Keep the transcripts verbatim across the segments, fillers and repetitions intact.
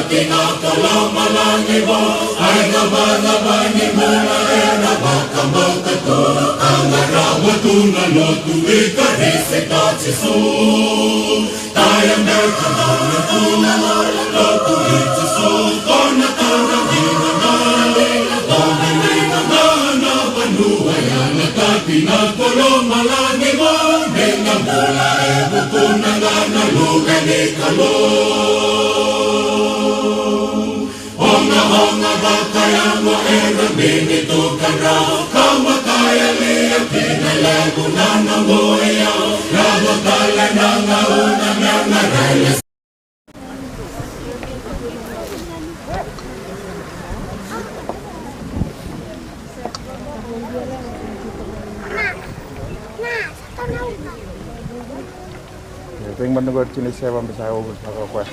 Vinaka lomalagi vou, ai na vanavani muna era vakabauta tu. A qarava tu na lotu i Karisito Jisu. Taya beka na lotu, lotu i Jisu, ko na tara vina na, ko na vina na, na vanua ya na tati na ko lomalagi vou, me na bula e vuku na ga na luve ni Kalou. Ogaoga vakayago era bini tu ka rau, ka vakayalia kina levu na noqu iyau, yaco tale na gauna meu na raica. Ia, thank you mada qori, tini seva me sa ovu saka o koya.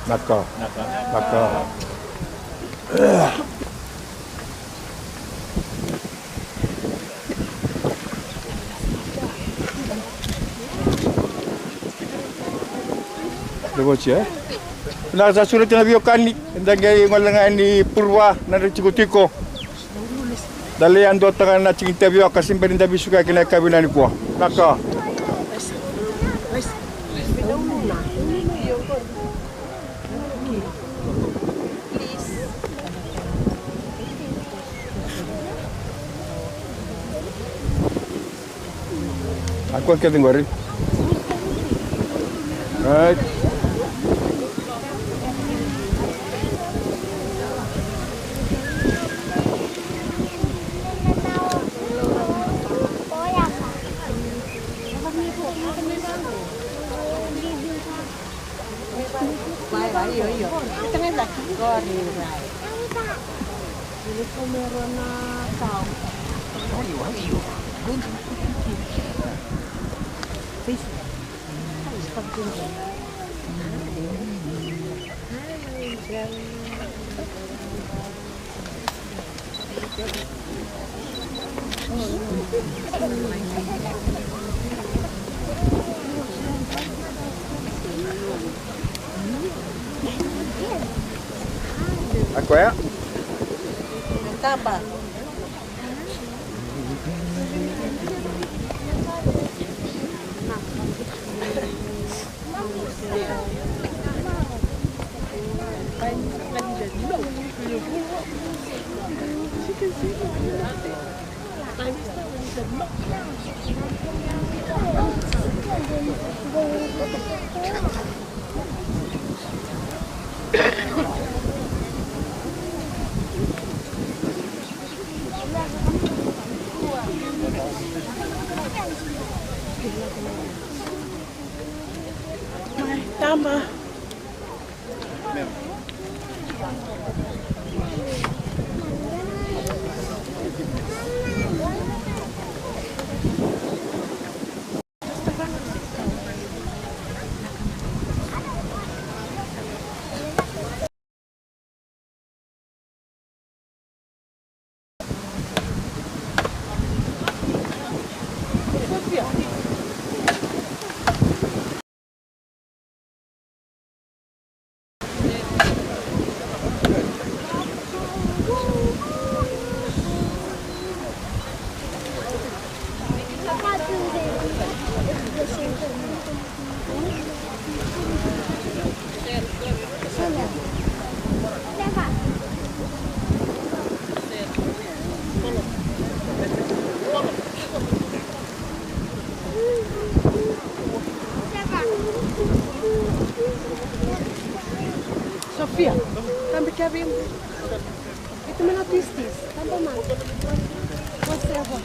Naka. Naka. Levoci, e? Vinaka, sa sureti na veiwekani, eda qai gole ga yani Purva, na noda itikotiko. Da lai yaduataka na tiki ni tavioka se bera ni da veisukayaki na yakavi nikua. Naka. A koya kece qori. Right. Vai, vai, io, io. Io também daqui, corre, vai. Eles comeram na sal. Aí, ó, aí, ó. Onde? Fez? A koya? Taba. Taba. Sofia, tambi kia vei. Ita me na pistis. Tamba ma. Whatever.